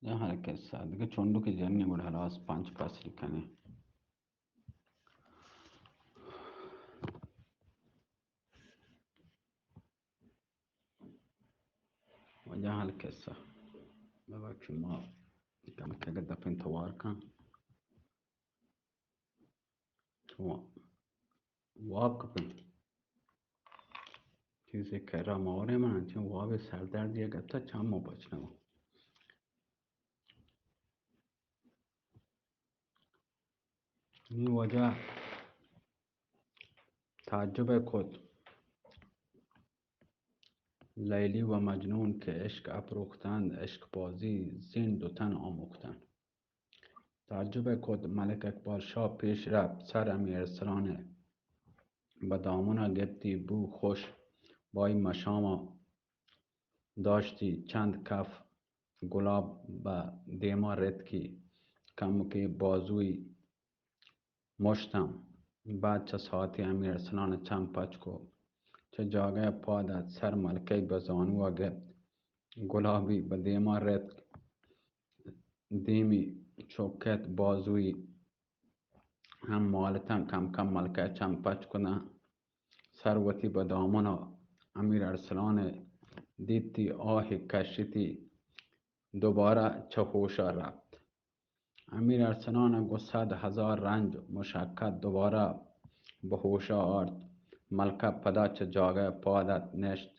یا ہر قصہ دگہ چنڈو کہ جنی گڑ ہلاس پنچ پسل کنے۔ واجہ حال قصہ۔ ببخش ما کم کہ دپیں توار کن۔ چون واب کپیں۔ چیزے کرا مورے من انچیں واب سردردی گپتا چم و بچنو۔ نی واجہ تعجب کت۔ لیلی و مجنون کہ عشق اپروختند، عشق بازی زین دو تن آموختند۔ تعجب کت۔ ملک اقبال شاہ پیش رفت، سر امیر ارسلان بہ دامنا گپتی، بو خوش بائی مشاما داشتی، چند کف گلاب بہ دیما رتکی، کمکے بازوی مشتم۔ بعد چہ ساعتے امیر ارسلان چم پچ کو، چہ جاگہ پاد ات، سر ملکہ بہ زانوا گپت، گلابی بہ دیما رتک، دیمی چکت، بازوی ہم مالتاں، کم کم ملکہ چم پچ کناں، سر وتی بہ دامنا امیر ارسلان دیتی، آہ کشتی، دوبارہ چہ ہوشا رفت۔ امیر ارسلان گوں صد ہزار رنج مشقت دوبارہ بہ ہوشا آرت۔ ملکہ پدا چہ جاگہ پاد ات نشت۔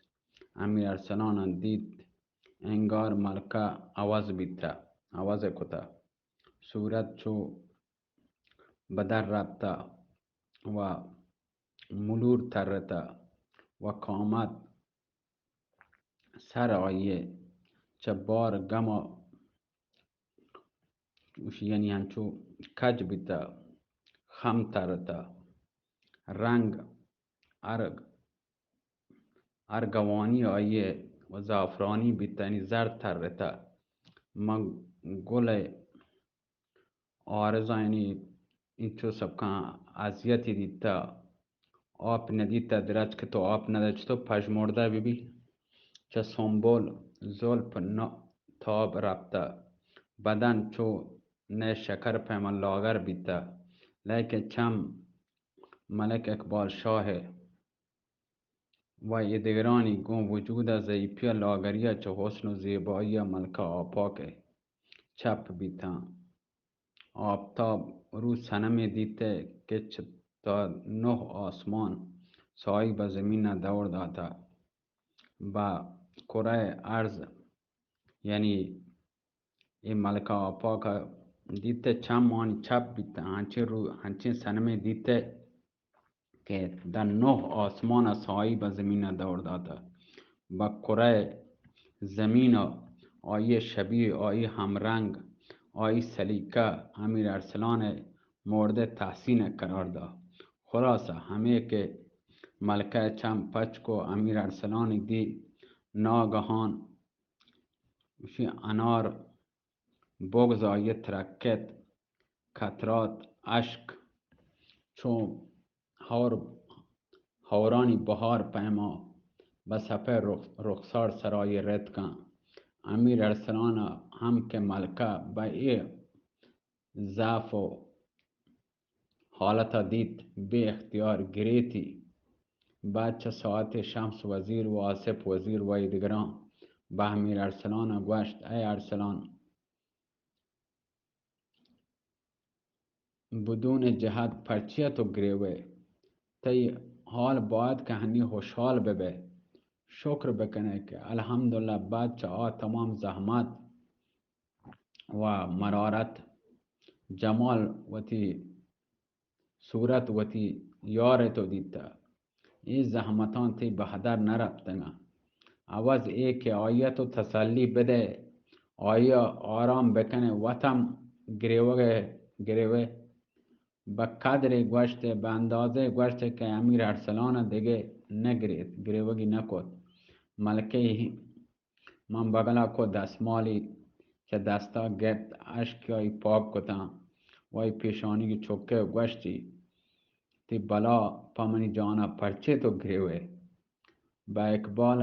امیر ارسلان دیت انگار ملکہ عوض بیتہ، عوض کتہ۔ صورت چو بدر رپتہ و ملور ترتہ و قامت سر آئی چہ بار گما یعنی انچو کج بیتہ، خم ترتہ، رنگ ارگ ارگوانی آئی و زعفرانی بیتہ، یعنی زرد ترتہ۔ من گل عارضہ یعنی انچو سبکاں اذیتی دیتہ، آپ ندیتہ، درچک تو آپ ندچ تو پژمردہ ببی۔ چہ سنبل زلف نا تاب رپتہ، بدن چو نئے شکر پیما لاغر بیتہ، لیکن چم ملک اقبال شاہ و اے دگرانی گوں وجود ء ضعیفی ء لاگری ء چہ حسن و زیبائی ء ملکہ آپاک ء چپ بیتاں۔ آپتاب رو صنمے دیتہ کہ چہ تا نہ آسمان سائی بہ زمین ء دور داتہ۔ بہ کرہ ارض یعنی اے ملکہ آپاک ء دیتہ چم آنی چپ بیتہ، انچیں رو، انچیں صنمے دیتہ کہ داں نہ آسمان ء سائی بہ زمین ء دور داتہ۔ بہ کرہ زمین ء آئی ء شبیہ، آئی ہمرنگ، آئی سلیقہ امیر ارسلان ء مورد تحسین ء قرار دات۔ خلاصہ ہمے کہ ملکہ ء چم پچ کو امیر ارسلان دی ناگہان گوشی انار بغض آئی ترکت، قطرات اشک چو ہور، ہورانی بہار پیما بہ سپہ رخ، رخسار سرائی رتکاں۔ امیر ارسلان ہم کہ ملکہ بہ اے ضعف و حالتا دیت، بے اختیار گریتی۔ بعد چہ ساعتے شمس وزیر و آصف وزیر و ایدگراں بہ امیر ارسلان گوشت، اے ارسلان، بدون جہد پرچیا تو گریوے؟ تئی حال باید کہ ہنی خوشحال ببے، شکر بکنے کہ الحمدللہ بعد چہ آ تمام زحمت و مرارت جمال وتی صورت وتی یار تو دیتہ۔ اے زحمتاں تئی بہدر نہ رپتگاں۔ عوض اے کہ آئی تو تسلی بدے، آئی آرام بکنے، وتم گریوگے گریوے۔ بہ قدرے گوشتے، بہ اندازے گوشتے کہ امیر ارسلان دگہ نہ گریت، گریوگی نہ کت۔ ملکہ من بگلا کو دستمالی چہ دستا گپت، اشکی آئی پاک کتاں و آئی پیشانی چکے گوشتی، تئی بلا پہ منی جانا پرچے تو گریوے؟ بہ اقبال،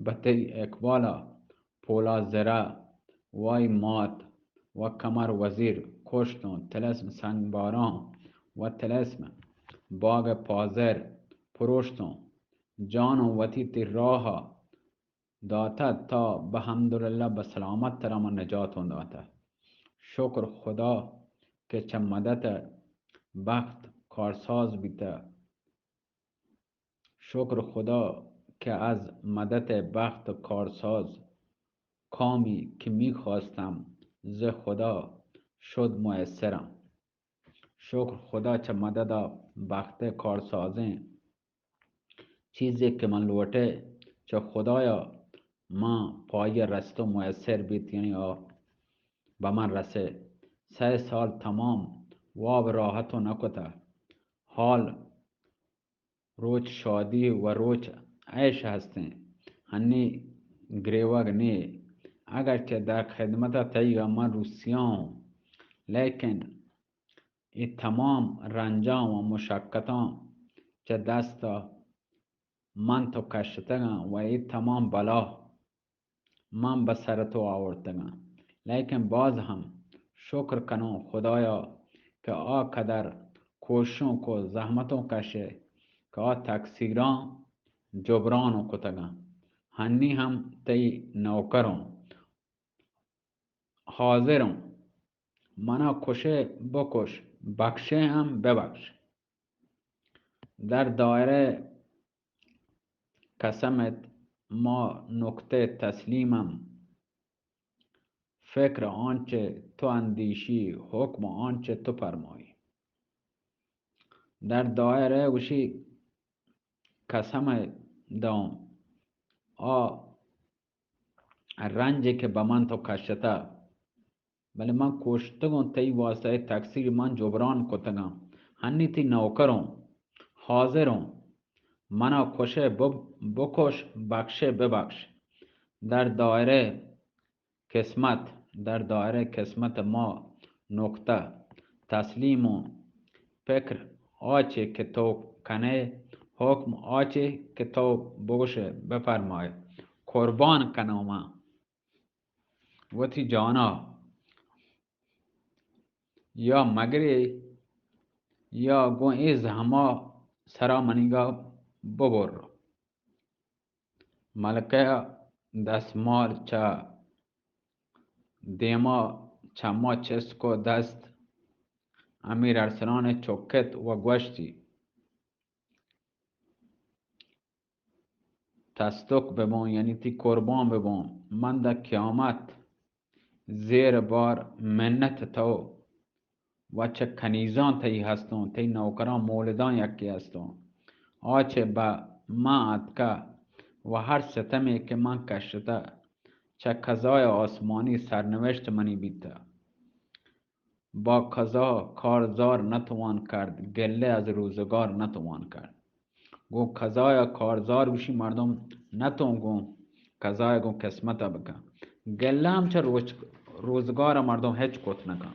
بہ تئی اقبالا پولا زرا وائی مات و کمر وزیر کشتوں، طلسم سنگ باران و طلسم باغ پازر پروشتوں، جانوں وتی تی راہ داتہ تا بحمدللہ بسلامت ترا من نجاتوں داتہ۔ شکر خدا کہ چہ مدت بخت کارساز بیتہ۔ شکر خدا کہ از مدت بخت کارساز کامی کہ می‌خواستم ز خدا شد میسرم۔ شکر خدا چہ مدد بخت کارسازیں چیزے کہ من لوٹے چہ خدایا من پایا رست و میسر بیت، یعنی آ بہ من رسے۔ سئے سال تمام واب راحت و نکتہ۔ حال روچ شادی و روچ عیش ہستیں، ہنی گریوگ نے۔ اگرچہ در خدمت تئیگا من روسیاں ہوں، لیکن اے تمام رنجاں و مشقتاں چہ دست من تو کشتگاں و اے تمام بلا من بہ سر تو آورتگاں، لیکن باز ہم شکر کنوں خدایا کہ آ قدر کوششوں کو زحمتوں کشے کہ آ تقصیراں جبران کتگاں۔ ہنی ہم تئی نوکروں، حاضروں، منا کشے بکش، بخشے ہم ببخش۔ در دائرہ قسمت ما نکتہ تسلیمم، فکر آنچہ تو اندیشی، حکم آنچہ تو فرمائی۔ در دائرہ گوشی قسم داؤں، آ رنجے کہ بہ من تو کشتہ، بلے من کوشتگوں تئی واسطہ اے تقصیر من جبران کتگاں۔ ہنی تئی نوکروں، حاضروں، منا کشے بب-، بکش، بخشے ببخش۔ در دائرہ قسمت، در دائرہ قسمت ما نکتہ تسلیم و فکر آچے کہ تو کنے، حکم آچے کہ تو بگوشے، بفرمائے۔ قربان کنوں من وتی جانا، یا مگرے یا گوں اے زہما سرا منیگا ببر۔ ملکہ ءَ دستمال چہ دیما چما چست کو، دست امیر ارسلان ءَ چکت و گوشتی، تصدق ببوں، یعنی تئی قربان ببوں، من داں قیامت زیر بار منت تو و چہ کنیزاں تئی ہستوں، تئی نوکراں مولداں یکے ہستوں۔ آ چہ بہ من اتکہ و ہر ستمے کہ من کشتہ، چہ قضای آسمانی سرنوشت منی بیتہ۔ با قضا کارزار نتوان کرد، گلہ از روزگار نتوان کرد۔ گوں قضایا کارزار گوشی مردم نتون گوں قضایا گوں قسمتا بکن۔ گلہ ہم چہ روچ-، روزگارا مردم ہچ کت نکن۔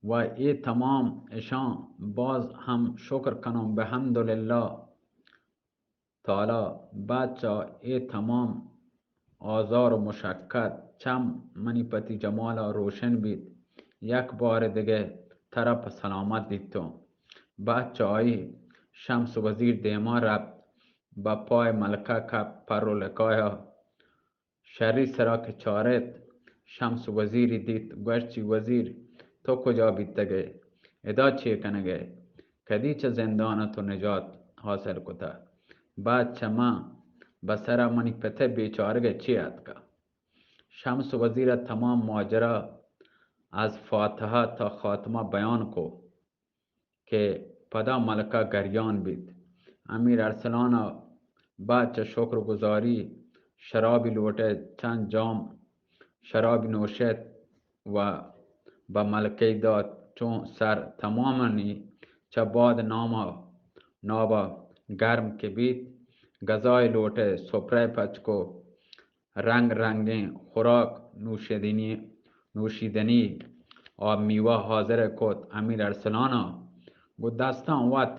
و اے تمام اشاں باز ہم شکر کنوں، بحمدللہ تعالی، بعد چہ اے تمام آزار و مشقت چم منی پتی جمالا روشن بیت، یک بار دگہ ترا پہ سلامت دیتوں۔ بعد چہ آئی شمس وزیر دیما رپت، بہ پای ملکہ کپت، پر و لکایا شری سرا کہ چارت، شمس وزیری دیت، گوشتی، وزیر، تو کجا بیتگ ئے؟ ادا چے کنگ ئے؟ کدی چہ زندان ءَ تو نجات حاصل کتہ؟ بعد چہ من بہ سرا منی پت ءِ بیچارگ ءَ چے اتکہ؟ شمس وزیر ءَ تمام ماجرا از فاتحہ تا خاتمہ بیان کو۔ کہ پدا ملکہ گریان بیت۔ امیر ارسلان ءَ بعد چہ شکر گزاری شرابی لوٹت، چند جام شرابی نوشت و بہ ملکہ دات۔ چون سر تمامانی چہ باد ناما نابا گرم کہ بیت، غذای لوٹت، سپرہ پچ کو۔ رنگ رنگیں خوراک، نوشیدنی، نوشیدنی، آب میوہ حاضر کت۔ امیر ارسلان ءَ گوں دستاں وت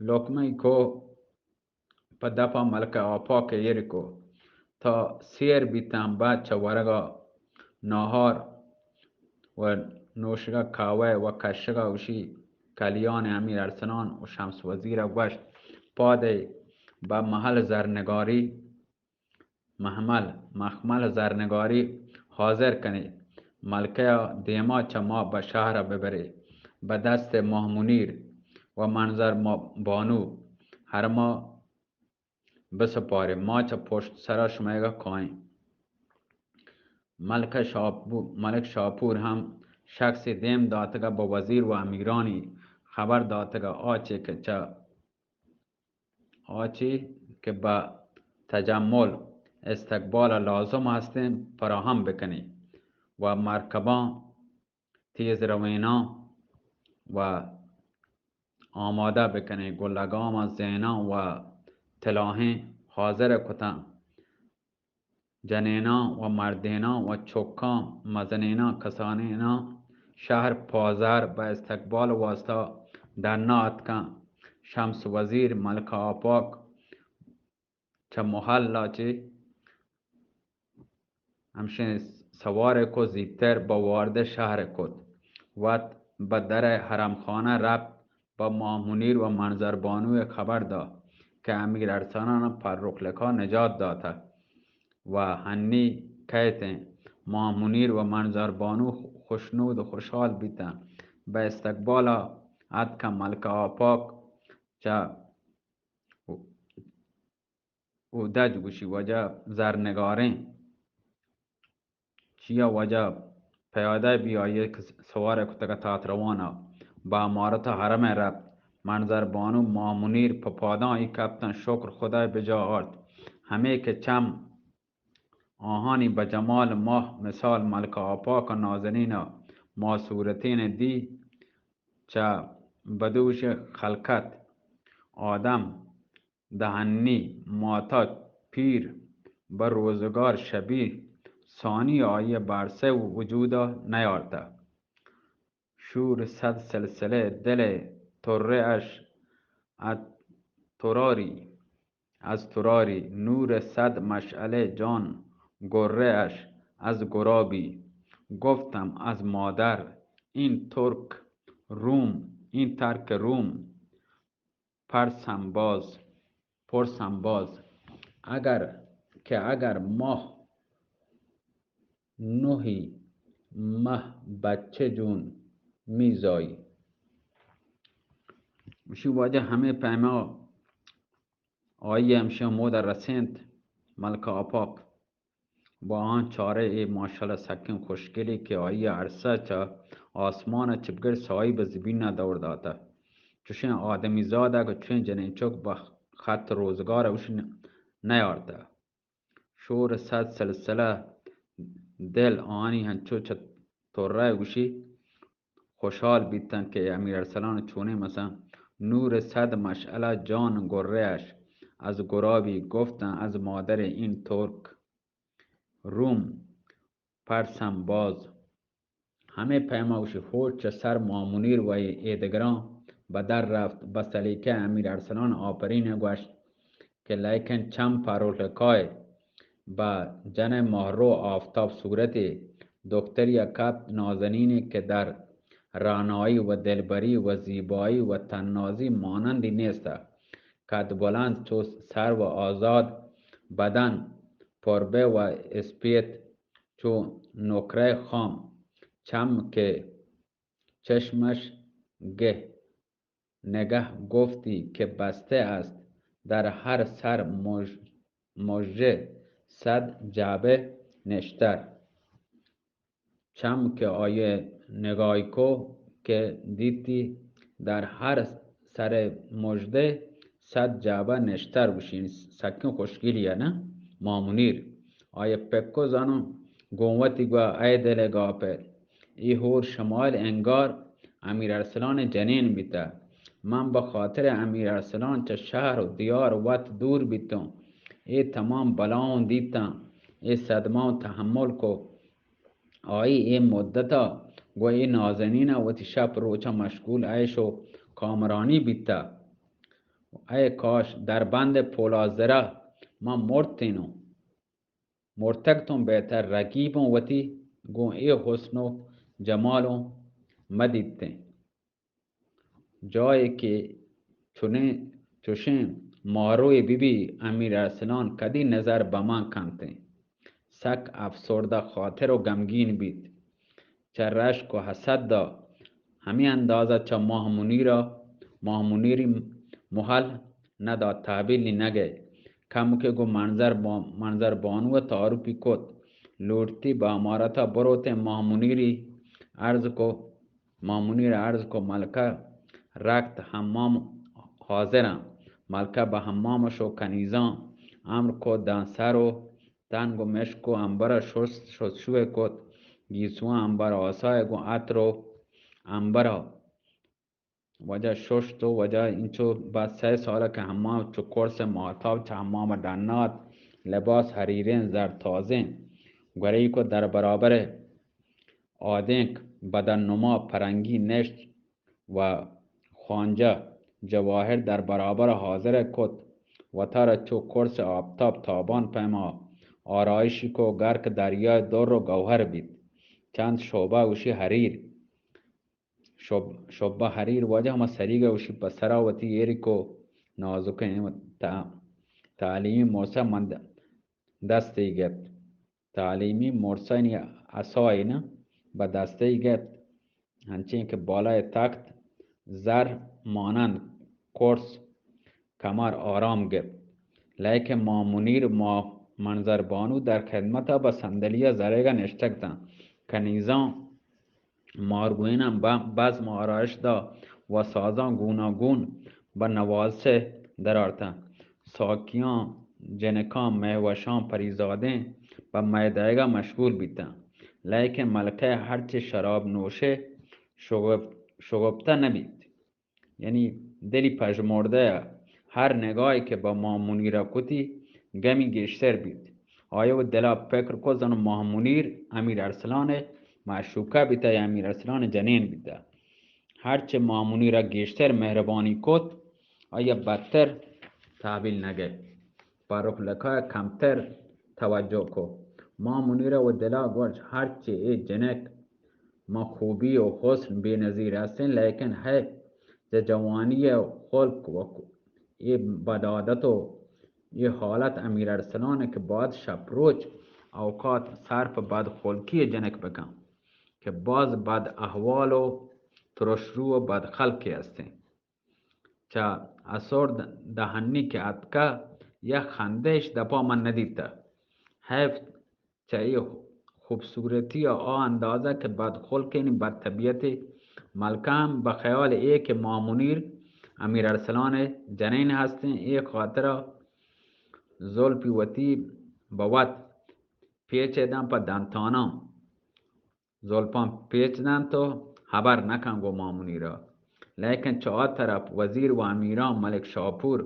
لقمہ کو، پہ دپ ءَ ملکہ آپاک ءَ ایر کو۔ تا سیر بیتاں، بعد چہ ورگ ءَ ناہار و نوشگ ءَ کاوہ و کشگ ءَ اوشی کلیان امیر ارسلان و شمس وزیر ءَ گوشت، پادے بہ محل زرنگاری، محمل، مخمل زرنگاری حاضر کنی۔ ملکہ ءَ دیما چہ ما بہ شہر ءَ ببرے، بہ دست ماہ منیر و منظر ما-، بانو ہرما بسپارے، ما چہ پشت سرا شمئیگا کائیں۔ ملک شاپو-، ملک شاپور ہم شخصی دیم داتگا بہ وزیر و امیرانی خبر داتگا، آچے کہ چہ، آچے کہ بہ تجمل استقبال لازم ہستیں فراہم بکنی و مرکباں تیز رویناں و آمادہ بکنیں، گوں لگاماں زیناں و تلاہیں حاضر کتاں۔ جنیناں و مردیناں و چکاں، مزنیناں کسانیناں، شہر پازر بہ استقبال واسطہ ڈنا اتکاں۔ شمس وزیر ملکہ آپاک چہ محل ءَ چہ ہمشیں سوار ءَ کت، زیتر بہ وارد شہر ءَ کت۔ وت بہ در حرم خانہ رپت، بہ ماہ منیر و منظر بانو ءَ خبر دات کہ امیر ارسلان ءَ فرخ لقا نجات داتگ و ہنی کئیت ایں۔ ماہ منیر و منظر بانو خوشنود و خوشحال بیتاں۔ بہ استقبال ءَ اتکاں۔ ملکہ آپاک چہ اودج گوشی، واجہ زرنگاریں، چیا واجہ پیادہ بی؟ آئی ءَ کہ سوار کتگ ات تات روان ءَ بہ امارت حرم ءَ رپت۔ منظر بانو ماہ منیر پہ پاداں ای کپتاں، شکر خدائے بجا آرت۔ ہمے کہ چم آہانی بہ جمال ماہ مثال ملکہ آپاک ءَ نازنین ءَ ماہ صورتین دی، چہ بدوش خلقت آدم دہنی ماتا پیر بہ روزگار شبی ثانی آئی بارسہ وجودا نیارتہ۔ شور صد سلسلہ دل ترہ اش ات تراری، از تراری، نور صد مشعلہ جان گرہ اش از گرابی۔ گفتم از مادر این ترک روم، این ترک روم، پرسم باز، پرسم باز، اگر، کہ اگر ماہ نوہی مہ بچہ جون میزائی۔ گوشی واجہ ہمے پیما آئی ہمشی ہمودا رسینت ملکہ آپاک۔ با آں چارے اے ماشاءاللہ سکیں خوشگلی کہ آئی عرصہ چہ آسمان چہ بگر سائی بہ زمین دور داتہ۔ چوشیں آدمی زادگ و چوشیں جنین چک بہ خط روزگار اوش ن-، نیارتہ۔ شور صد سلسلہ دل آنی ہنچو چہ ترہ گوشی خوشحال بیتن کہ امیر ارسلان چونیں مثلاً نور صد مشعلہ جان گرہ اش از گرابی۔ گفتن از مادر این ترک روم پرسم باز۔ ہمے پیما گوشی ہوش چہ سر ماہ منیر و ایدگراں بہ در رفت، بہ سلیقہ امیر ارسلان آپرین گوشت کہ لیکن چم پرولکائے بہ جن ماہرو آفتاب صورتے دختری کپت نازنینے کہ در رعنایی و دلبری و زیبایی و تنازی مانندی نیست۔ قد بلند چو سرو آزاد، بدن پربه و اسپیت چو نکرہ خام، چم کہ چشمش گہ نگہ گفتی کہ بسته است، در هر سر مژ-، مژه صد جعبه نشتر۔ چم کہ آئی نگاہی کو کہ دیتی در هر سر مژده صد جعبه نشتر، گوشی سکیں خوشگلی نا ماہ منیر۔ آئی پکو زانو گوں وتی گوا اے دل گاپے، ای ہور شمائل انگار امیر ارسلان جنین بیتا۔ من بہ خاطر امیر ارسلان چہ شہر و دیار وت دور بیتوں۔ اے تمام بلاؤں دیتاں، اے صدمہ تحمل کو۔ آئی اے مدتا گوں اے نازنینا وتی شپ روچا مشغول عیش و کامرانی بیتا۔ اے کاش دربند پولازرہ من مرتینوں، مرتگتوں بہتر رقیبوں وتی گوں اے حسن و جمالوں مدیتیں۔ جائے کہ چنیں، چشیں ماروے بہ بی، امیر ارسلان کدی نظر بہ من کنتیں۔ سک افسردہ خاطر و غمگین بیت۔ چہ رشک و حسد دا ہمے اندازہ چہ ماہ منیرا، ماہ منیری محل ندا، تحویلی نگئے۔ کمکے گوں منظر با-، منظر بانو تعارفی کت۔ لوٹتی بہ امارتا بروتیں، ماہ منیری عرض کو ماہ منیر عرض کو، ملکہ رکت حمام حاضراں۔ ملکہ بہ حمام شو، کنیزاں امر کو داں سر و تن گوں مشک و عنبر شست، شستشوئے کت۔ گیسواں عنبر آسائے گوں عطر و عنبر واجہ ششت و واجہ انچو بعد سئے سال کہ حمام چو قرص ماہتاب چہ حمام ڈنات، لباس حریریں زر تازیں، گوریک و در برابر آدینک بدن نما پرنگی نشت و خوانجہ جواہر در برابر حاضر کت، وتارا چو قرص آفتاب تابان پیما آرائشی کو، گرک دریائے در و گوہر بیت۔ چند شعبہ اوشی حریر، شعب-، شعبہ حریر واجہ ہما سریگا اوشی پہ سرا وتی ایری کو، نازکیں تا-، تعلیمی موسم مند دستی گپت۔ تعلیمی مرسانی عصای نہ بہ دستئی گپت، انچیں کہ بالای تخت زر مانند قرص کمر آرام گپت۔ لیکن ماہ منیر، ماہ منظر بانو در خدمتا بہ صندلیا زریگا نشتگ تاں۔ کنیزاں مارگویناں بہ-، بزم آرائش دا و سازاں گوناگون بہ نوازشے درآرتاں۔ ساکیاں، جنکاں، مہوشاں، پریزادیں بہ مئے دئیگا مشغول بیتاں۔ لیکن ملکہ ہرچے شراب نوشے شگفت-، شگفتہ نہ بیت۔ یعنی دلی پژمردہ ء ہر نگاہے کہ بہ ماہ منیرا کتی، گمی گیشتر بیت۔ آیا و دلا فکر کو زن ماہ منیر امیر ارسلان ء معشوقہ بیتہ یا امیر ارسلان ء جنین بیتہ۔ ہرچہ ماہ منیرا گیشتر مہربانی کت، آیا بدتر تحویل نگہ۔ پہ رخ لکا کمتر توجہ کو۔ ماہ منیرا و دلا گوشت، ہرچہ اے جنک ماں خوبی و حسن بے نظیر ہستیں، لیکن ہے چہ جوانی و خلق و اے بدعادت و اے حالت امیر ارسلان کہ بعد شپ روچ اوقات سر پہ بدخلقی جنک بکن کہ باز بد احوال و ترشرو و بدخلقی ہستیں۔ چہ اسرد دہنی کہ اتکہ، یک خندہ اش دپا من ندیتہ۔ حیف چہ اے خوبصورتی ء آ اندازہ کہ بدخلقیں، بدطبیعتیں۔ ملکہ ہم بہ خیال اے کہ ماہ منیر امیر ارسلان ء جنین ہستیں، اے خاطرا زلپی وتی بہ وت پیچ ء داں پہ دنتاناں۔ زلپاں پیچ دنت و ہبر نکن گوں ماہ منیرا۔ لیکن چہ آ طرف وزیر و امیراں ملک شاپور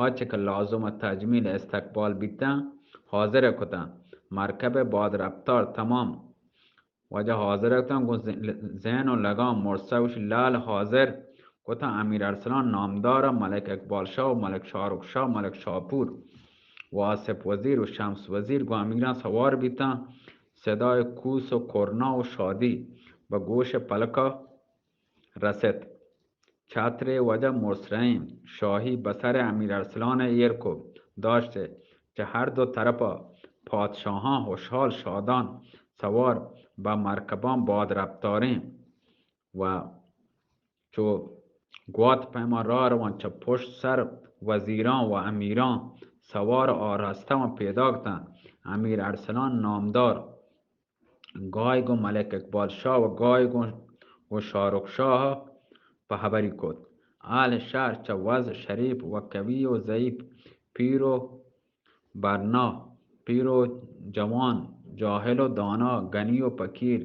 آ چہ کہ لازم و تجمیل استقبال بیتاں، حاضر کتاں۔ مرکب باد رفتار تمام واجہ حاضر کتاں، گوں ز-، زین و لگام مرسا وش لال حاضر کتاں۔ امیر ارسلان نامدار، ملک اقبال شاہ و ملک شاہ رخ شاہ، ملک شاپور و آصف وزیر و شمس وزیر گوں امیراں سوار بیتاں۔ صدای کوس و کرنا و شادی بہ گوش پلکا رست۔ چترے واجہ مرسریں شاہی بہ سر امیر ارسلان ایر کو داشت۔ چہ ہر دو طرفا پادشاہاں خوشحال شادان سوار بہ مرکباں باد رفتاریں و چو گوات پیما راہ روان۔ چہ پشت سر وزیراں و امیراں سوار آراستہ و پیداک تاں۔ امیر ارسلان نامدار گاہے گوں ملک اقبال شاہ و گاہے گوں، گوں شاہ رخ شاہ پہ ہبری کت۔ اہل شہر چہ وز شریف و قوی و ضعیف، پیر و برنا، پیر و جوان، جاہل و دانا، گنی و پکیر،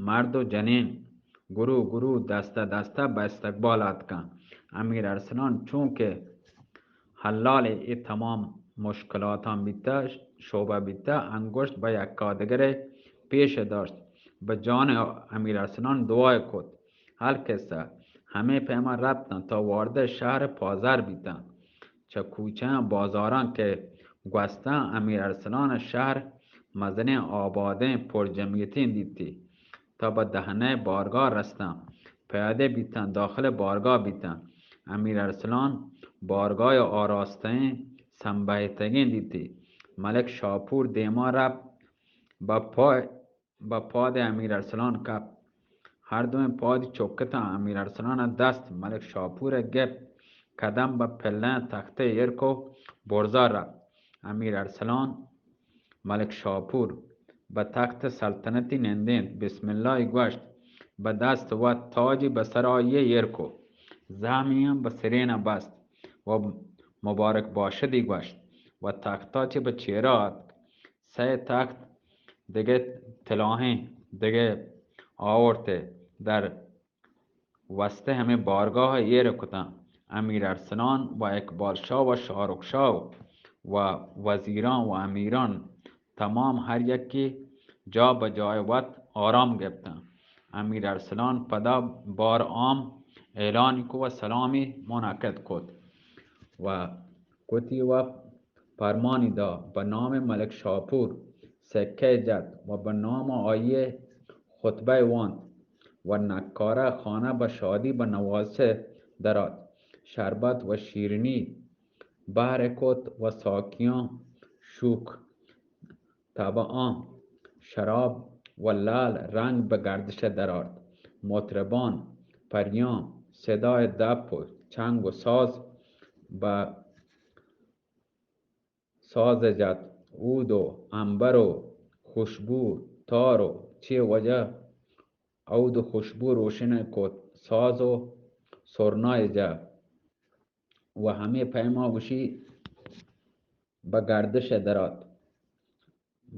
مرد و جنین، گروہ گروہ، دستہ دستہ بہ استقبال اتکاں۔ امیر ارسلان چونکہ حلال اے تمام مشکلاتاں بیتہ، شعبہ بیتہ، انگشت بہ یکادگرے پیش داشت، بہ جان امیر ارسلان دعای کت۔ القصہ ہمے پیما رپتاں تا وارد شہر پازر بیتاں۔ چہ کوچہاں بازاراں کہ گوستاں، امیر ارسلان ءَ شہر مزنیں آبادیں پرجمعیتیں دیتی۔ تا بہ دہنہ بارگاہ رستاں، پیادہ بیتاں، داخل بارگاہ بیتاں۔ امیر ارسلان بارگاہ آراستہیں سمبہتگیں دیتی۔ ملک شاپور دیما رپت، بہ پا بہ پاد امیر ارسلان کپت۔ ہر دوئیں پادی چکتاں۔ امیر ارسلان ءَ دست ملک شاپور ءَ گپت، قدم بہ پلیں تخت ءَ ایر کو، برزا رپت۔ امیر ارسلان، ملک شاپور بہ تخت سلطنتی نندینت، بسم اللہ ئی گوشت، بہ دست وت تاجی بہ سر آئی ءَ ایر کو، زہمی ہم بہ سرین ءَ بست و مبارک باشدی گوشت و تخت ءَ چہ بہ چیرا اتک۔ سئے تخت دگہ تلاہیں دگہ آورت ءُ در وستہ ہمے بارگاہ ءَ ایر کتاں۔ امیر ارسلان و اقبال شاہ و شاہ رخ شاہ و وزیراں و امیراں تمام ہر یکے جا بہ جائے وت آرام گپتاں۔ امیر ارسلان پدا بار عام اعلان کو و سلامی منعقد کت و کتی و پرمانی دا، بہ نام ملک شاپور سکہ جت و بہ نام آئی خطبہ وانت و نکارہ خانہ بہ شادی بہ نوازش درات۔ شربت و شیرنی بہر کت و ساقیاں شوک طبعاں شراب و لعل رنگ بہ گردش درآرت۔ مطربان پریاں صدای دپ و چنگ و ساز بہ ساز جت۔ عود و عنبر و خوشبو تار و چے وجہ عود و خوشبو روشن کت، ساز و سرنای جت و ہمے پیما گوشی بہ گردش درات۔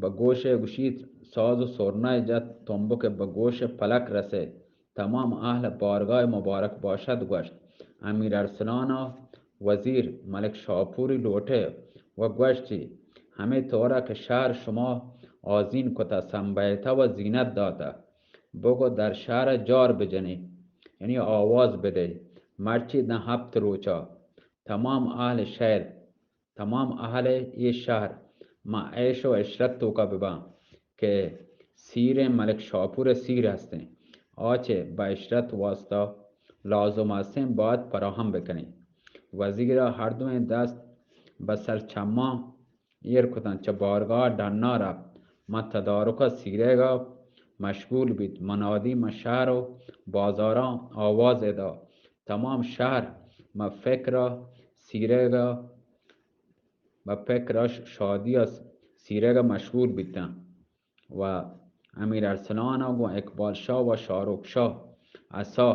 بہ گوش گوشیت، ساز و سرنای جت، تمبک بہ گوش پلک رسے۔ تمام اہل بارگاہ مبارک باشد گوشت۔ امیر ارسلان ءَ وزیر ملک شاپوری لوٹے و گوشتی، ہمے طورا کہ شہر شما آزین کتہ، سمبہتہ و زینت داتہ، بگو در شہر جار بجنی، یعنی آواز بدے، مرچی داں ہپت روچا تمام اہل شہر تمام اہل اے شہر ماں عیش و عشرت توکا بباں کہ سیریں ملک شاپور سیر ہستیں، آ چہ بہ عشرت واسطہ لازم ہستیں باید فراہم بکنیں۔ وزیرا ہر دوئیں دست بہ سر چماں ایر کتاں، چہ بارگاہ ڈنا رپت، ماں تدارکا سیرگا مشغول بیت، منادی ماں شہر و بازاراں آواز ادا، تمام شہر ماں فکرا سیرگا بہ پکر ء ش-، شادی ء س-، سیرگ ء مشغول بیتاں و امیر ارسلان ء گوں اقبال شاہ و شاہ رخ شاہ عصا،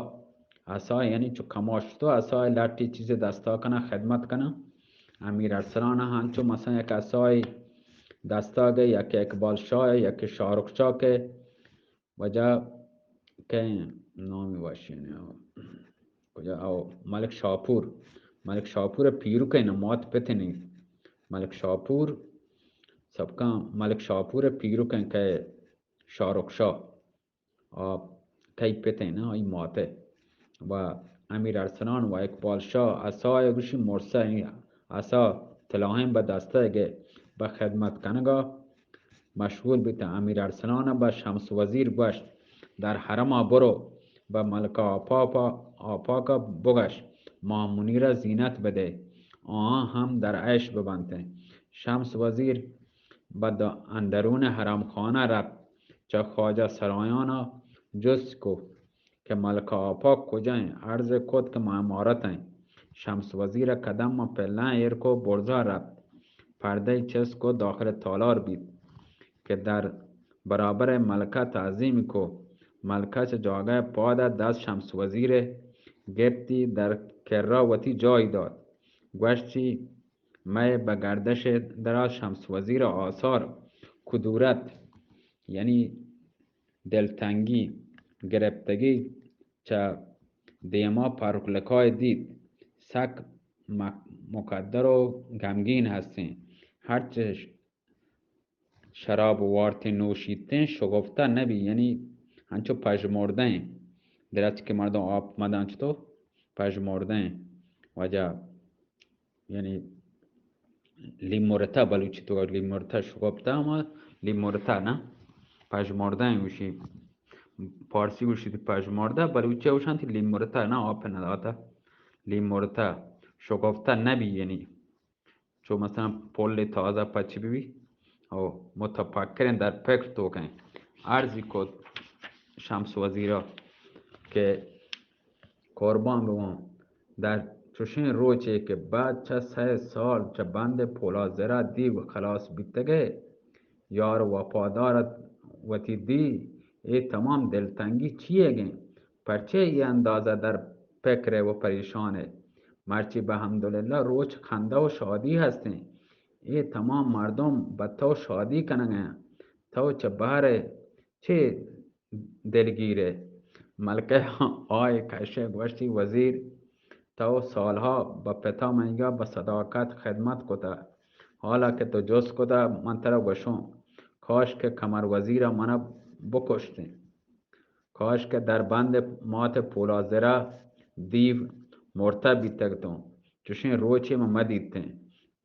عصا یعنی چو کماش تو عصا ء لٹی چیزے دستا کناں خدمت کناں۔ امیر ارسلان ء ہنچو مثلاً یک عصای دستا گئے، یک اقبال شاہ ء، یک شاہ رخ شاہ کے وجہ کئے نامی وشینے؟ کجا؟ او، ملک شاپور۔ ملک شاپور ء پیرک ء نہ، مات پت ء نہ۔ ملک شاپور سبکاں ملک شاپور ء پیرک ء کئے؟ شاہ رخ شاہ۔ آ کئی پت ء نہ، آئی مات ء۔ و امیر ارسلان و اقبال شاہ عصا ء گوشی مرسا، یعنی عصا تلاہیں بہ دست ء گئے، بہ خدمت کنگا مشغول بیتاں۔ امیر ارسلان ء بہ شمس وزیر گوشت، در حرم ء برو، بہ ملکہ آپاک ء، آپاک ء بگش، ماہ منیر ء زینت بدے، آہاں ہم در عیش ببنتیں۔ شمس وزیر بہ د-، اندرون حرم خانہ رپت، چہ خواجہ سرایان ء جست کو کہ ملکہ آپاک کجا انت؟ عرض کت کہ ما امارت ایں۔ شمس وزیر ء قدم ء پلان ایر کو، برزا رپت۔ پردہ چست کو، داخل تالار بیت کہ در برابر ملکہ تعظیم کو۔ ملکہ چہ جاگہ پاد ء دست شمس وزیر ء گپتی، در کرا وتی جائی دات۔ گوشتی، مئے بہ گردش ء درا شمس وزیر ء آثار کدورت یعنی دلتنگی، گرپتگی چہ دیما پرک لکائے دیت، سک مک-، مکدر و گمگین ہستیں۔ ہرچہ ش-، شراب وارتیں نوشیتیں شگفتہ نبی، یعنی انچو پژمردہ ایں۔ درچک کہ مردم آپ مدان چتو پژمردہ ایں۔ واجہ یعنی لیمورتا، بلوچی تو لیمورتا، شگفتہ ہما لیمورتا نا، پژمردہ ایں گوشی، پارسی گوشی پژمردہ، بلوچی گوشنتی لیمورتا نا، آپ نداتا، لیمورتا، شگفتہ نبی، یعنی چو مثلاً پل تازہ پچ بی او متفکریں در فکر توکیں۔ عرضی کت شمس وزیرا کہ قربان بباں، در چوشیں روچے کہ بعد چہ سئے سال چہ بند پولازرا دیو خلاص بیتگئے، یار وفادارت وتی دی، اے تمام دلتنگی چیئیگیں؟ پرچے اے اندازہ در پکرئے و پریشانئے؟ مرچی بحمدللہ روچ خندہ و شادی ہستیں۔ اے تمام مردم بہ تو شادی کنگئے، تو چہ بہرئے چے دلگیرئے؟ ملکہ آئے کشئے گوشتی، وزیر، تو سالہا بہ پتا منیگا بہ صداقت خدمت کتہ، حالا کہ تو جست کتہ من ترا گوشوں، کاش کہ قمر وزیرا منا بکشتیں۔ کاش کہ در بند مات پولازرا دیو مرتہ بیتگتوں، چوشیں روچے من مدیتیں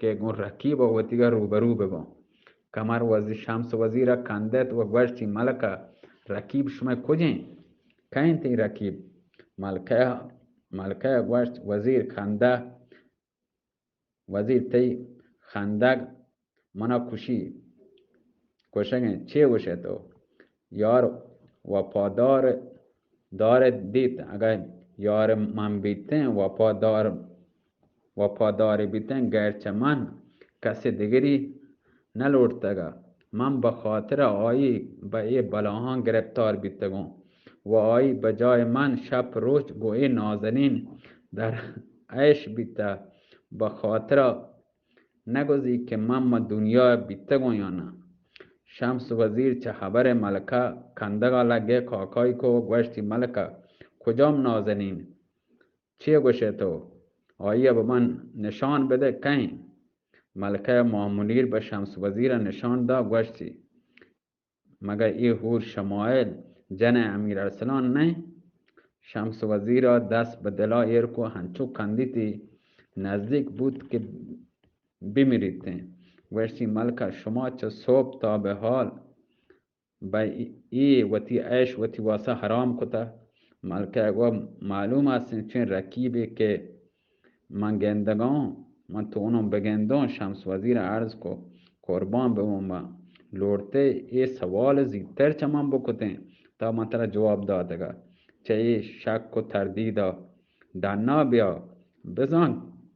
کہ گوں رقیب وتیگا روبرو بباں۔ قمر وزیر، شمس وزیرا کندت و گوشتی، ملکہ، رقیب شمئے کجیں؟ کئیں تئی رقیب؟ ملکہ، ملکہ گوشت، وزیر کندہ، وزیر تئی خندگ منا کشی، کشگیں۔ چے گوشئے تو؟ یار وفادار دارت دیت، اگہ یار من بیتیں، وفادار، وفاداری بیتیں، غیر چہ من کسے دگری نہ لوٹتگ ء من بہ خاطر آئی بہ اے بلاہاں گرپتار بیتگوں و آئی بجائے من شپ روچ گوں اے نازنین در عیش بیتہ۔ بہ خاطر نگوزی کہ من مہ دنیا بیتگوں یا نہ۔ شمس وزیر چہ ہبر ملکہ کندگا لگے کاکائی کو گوشتی، ملکہ، کجام نازنین؟ چے گوشئے تو؟ آئی ء بہ من نشان بدئے کئیں؟ ملکہ ماہ منیر بہ شمس وزیر ء نشان دا گوشتی، مگہ اے حور شمائل جن ء امیر ارسلان نئیں؟ شمس وزیر ء دست بہ دلا ایر کو ہنچو کندیتی نزدیک بوت کہ بمریتیں۔ گوشتی، ملکہ، شما چہ صبح تا بہ حال بہ اے وتی عیش وتی واسا حرام کتہ۔ ملکہ گو، معلوم است انچیں رقیبے کہ من گندگاں، من تونوں بگندوں۔ شمس وزیر عرض کو، قربان ببوں، من لوٹتے اے سوال زیتر چہ من بکتیں، تا من ترا جواب داتگا۔ چہ اے شک و تردیدا ڈنا بیا، بزان،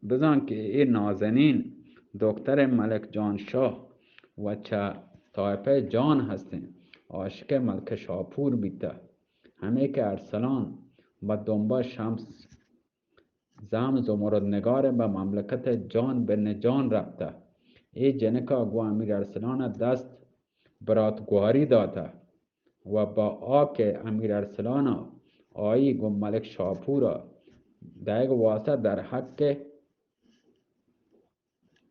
بزان کہ اے نازنین دختر ملک جان شاہ و چہ طائفہ جان ہستیں، عاشق ملک شاپور بیتہ۔ ہمے کہ ارسلان بہ دنبا شمس زام زمرد نگار بہ مملکت جان بن جان رپتہ۔ اے جنکا گو امیر ارسلان دست برات گواری داتہ۔ و با آ کہ امیر ارسلان ء آئی گوں ملک شاپور ء دئیگ واسطہ در حق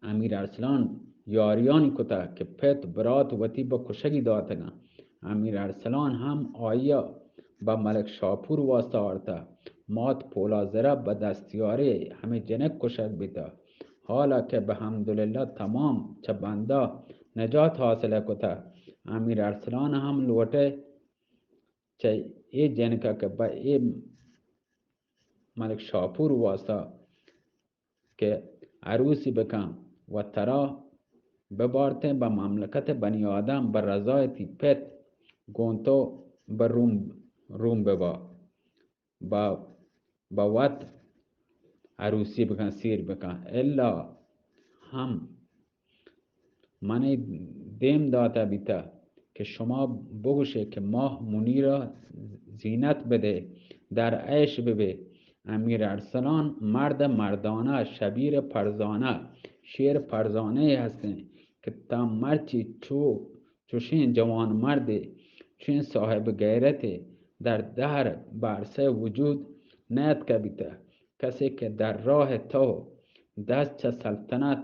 امیر ارسلان یاریانی کتہ کہ پت برات وتی بہ کشگی داتگاں۔ امیر ارسلان ہم آئی ء بہ ملک شاپور واسطہ آرتہ۔ مات پولازرہ بہ دستیارے ہمے جنک کشگ بیتہ۔ حالا کہ بحمدللہ تمام چہ بندا نجات حاصل کتہ۔ امیر ارسلان ہم لوٹئے چہ اے جنکا کہ بہ اے ملک شاپور واسطہ کہ عروسی بکن و ترا ببارتیں بہ مملکت بنی آدم بہ رضای تی پت گوں تو بہ روم، روم ببا۔ بہ، بہ وت عروسی بکن، سیر بکن۔ الا ہم منی دیم داتہ بیتہ کہ شما بگوشے کہ ماہ منیرا زینت بدے، در عیش ببے۔ امیر ارسلان مرد مردانہ، شبیر فرزانہ، شیر فرزانہ ہستیں کہ تا مرچی چو چوشیں جوان مردے، چوشیں صاحب غیرتے در دہر بہ عرصہ وجود نیتکہ بیتہ۔ کسے کہ در راہ تو دست چہ سلطنت،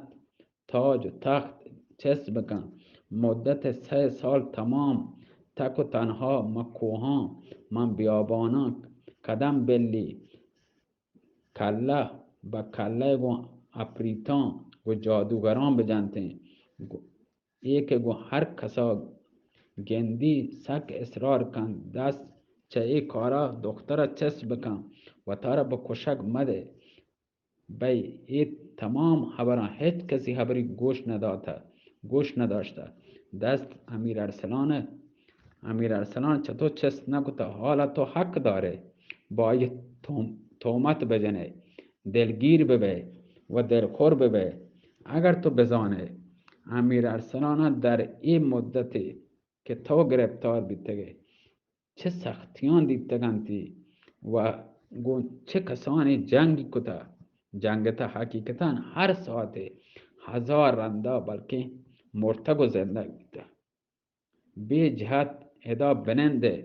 تاج و تخت چست بکن، مدت سئے سال تمام تک و تنہا مہ کوہاں، مہ بیاباناں قدم بلی، کلہ بہ کلہ گوں اپریتاں گوں جادوگراں بجنتیں۔ گو-، اے کہ گوں ہر کسا گندی سک اصرار کنت، دست چہ اے کارا دخترا چست بکن، وتارا بہ کشگ مدے۔ بئی اے تمام ہبراں ہچ کسی ہبری گوش نداتہ، گوش نداشتہ۔ دست امیر ارسلان، امیر ارسلان چہ تو چست نکتہ، حالا تو حق دارے با آئی توم-، تومت بجنے، دلگیر ببے و دلخور ببے۔ اگر تو بزانے امیر ارسلان در اے مدتے کہ تو گرفتار بیتگے، چہ سختیاں دیتگ انتی و گوں چہ کسانی جنگ کتہ، جنگ تہ حقیقتاً ہر ساعتے ہزار رندا بلکیں مرتگ و زندگ بیتہ۔ بے جہت ادا بنندے،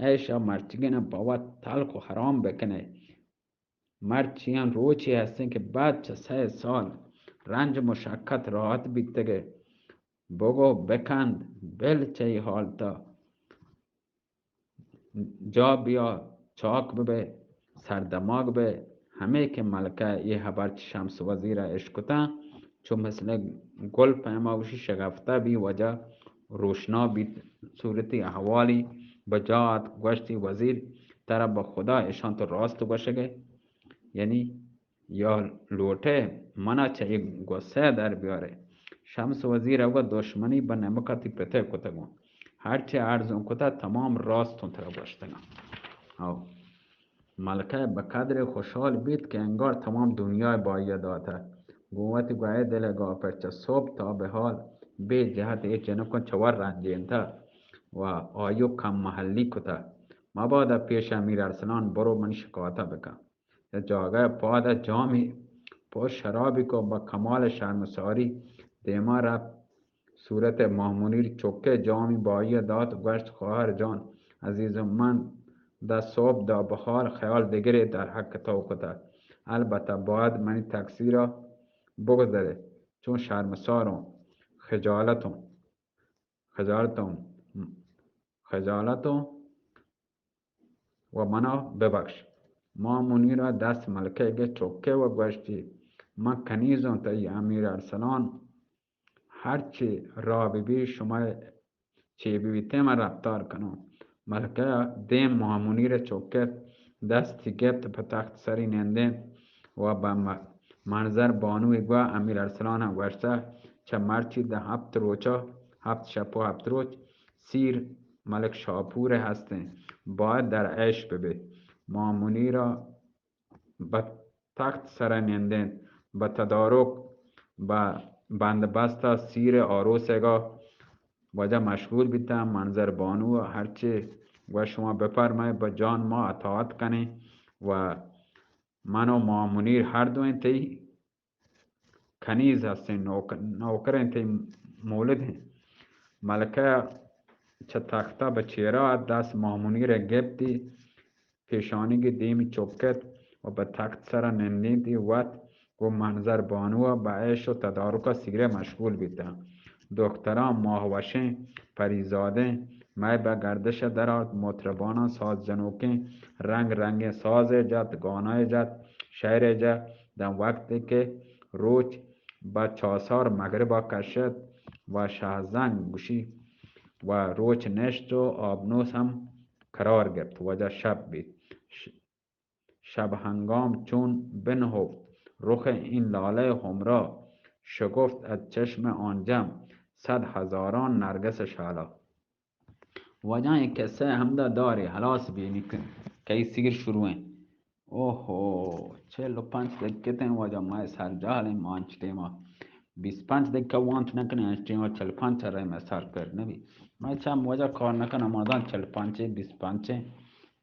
عیشا مرچگین بوت تلخ و حرام بکنے۔ مرچیاں روچے ہستیں کہ بعد چہ سئے سال رنج مشقت راحت بیتگے۔ بگو بکند، بل چہ اے حالتا جا بیا، چاک ببئے، سردماگ بئے۔ ہمے کہ ملکہ اے ہبر چہ شمس وزیرا اشکتاں، چو مثل گل پیما گوشی شگفتہ بی، وجہ روشنا بیت، صورتی احوالی بجا آت، گوشتی وزیر ترا بہ خدا اشاں تو راست گوشگئے، یعنی یا لوٹئے منا چہ اے غصہ در بیارئے۔ شمس وزیر اوگا دشمنی بہ نمکا تی پتئے کتگوں۔ ہرچے عرض اوں کتہ تمام راست اوں ترا گوشتگاں۔ او ملکہ بہ قدرے خوشحال بیت کہ انگار تمام دنیا بہ آئی داتہ۔ گوں وتی گوئے دل گا پرچہ صبح تا بہ حال بے جہت اے جنکوں چہ ور رنجینتہ و آئیو کم محلی کتہ۔ مبادا پیش امیر ارسلان برو منی شکایتہ بکن۔ یا جاگہ پاد ء جامی پر شرابی کو بہ کمال شرمساری دیما رفت۔ صورت ماہ منیر چکے جامی بائی ء دات، گوشت، خواہر جان عزیز، من داں صبح داں بہ حال خیال دگرے در حق تو کتہ، البتہ باید منی تقصیرا بگزرے، چون شرمساروں، خجالتوں، خجالتوں، خجالتوں و منا ببخش۔ ماہ منیرا دست ملکہ گے چکے و گوشتی، من کنیزوں تئی امیر ارسلان، ہرچی راہ ببی شما چے ببیتیں من رفتار کنوں۔ ملکہ دیم ماہ منیر چکے دستی گپت پہ تخت سری نندیں و بہ م-، منظر بانوی گوا امیر ارسلان گوشتہ، چہ مرچی دہ ہپت روچا، ہپت شپ و ہپت روچ سیر ملک شاپور ء ہستیں، باید در عیش ببیت۔ ماہ منیرا بہ تخت سرا نندینت، بہ تدارک، بہ بندبستا سیر آروسگا واجہ مشغول بیتاں۔ منظر بانو ہرچے گوشت شما بفرمائے، بہ جان ما اطاعت کنیں و من و ماہ منیر ہر دوئیں تئی کنیز ہستیں، نوک-، نوکریں تئی مولد ہیں۔ ملکہ چہ تختہ بہ چیرا ات، دست ماہ منیر ء گپتی، پیشانیگی دیمی چکت و بہ تخت سرا نندینتی، وت گوں منظر بانو ء بہ عیش و تدارک ء سیرے مشغول بیتاں۔ دختراں ماہ وشیں، پری زادیں، مئے بہ گردش ء درآت، مطرباناں ساز جنوکیں، رنگ رنگیں سازے جت، گانائے جت، شعرے جت، داں وقتے کہ روچ بہ چاسار مغربا کشت و شہزنگ گوشی و روچ نشت و آبنوس ہم قرار گپت، واجہ شپ بیت۔ ش-، شب ہنگام چون بنہفت رخ این لالہ حمرا، شگفت از چشم آن جم صد هزاران نرگس شعلا۔ واجہ اے قصہ ہمدا دارے، ہلاس بی نی کہ کئی سیر شروع ہیں۔ اوہو، چل و پنچ دقیقہ تیں واجہ، مئے سر جہل ہیں، ما انچ ٹیما بیست پنچ دقیقہ وانت نہ کنیں، انچ ٹیما چل پنچ ء رہے مئے سر پر نہ بی۔ مئے چم واجہ کار نہ کناں، ما داں چل پنچ ہیں، بیست پنچ ہیں،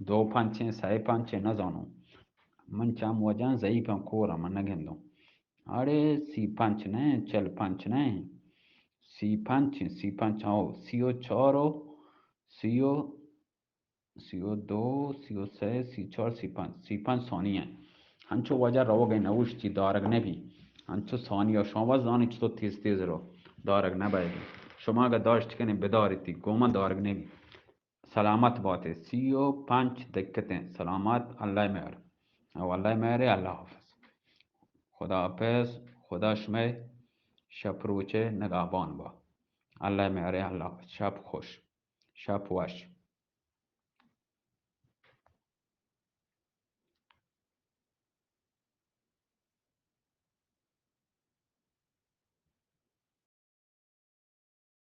دو پنچ ہیں، سئے پنچ ہیں، نہ زانوں۔ من چم واجہ ضعیف ہیں، کور ہیں، من نہ گندوں۔ اڑے سی پنچ نہ ہیں، چل پنچ نہ ہیں، سی پنچ ہیں، سی پنچ، ہاؤ، سی و چار و سی و، سی و دو، سی و سئے، سی چار، سی پنچ، سی پنچ ثانیہ ہیں۔ ہنچو واجہ روگ ء نہ اوشتی، دارگ نہ بی۔ ہنچو ثانیہ شما زانی چطور تیز تیز رو، دارگ نہ بئے۔ شما اگہ داشت کنے بداریتی، گوما دارگ نہ بی۔ سلامت باتے، سی و پنچ دقیقہ تیں۔ سلامت، اللہ مہر۔ او اللہ مہر، اللہ حافظ۔ خدا حافظ. خدا شمئے شپ روچ نگہبان با. اللہ میارے، اللہ حافظ. شپ خوش، شپ وش.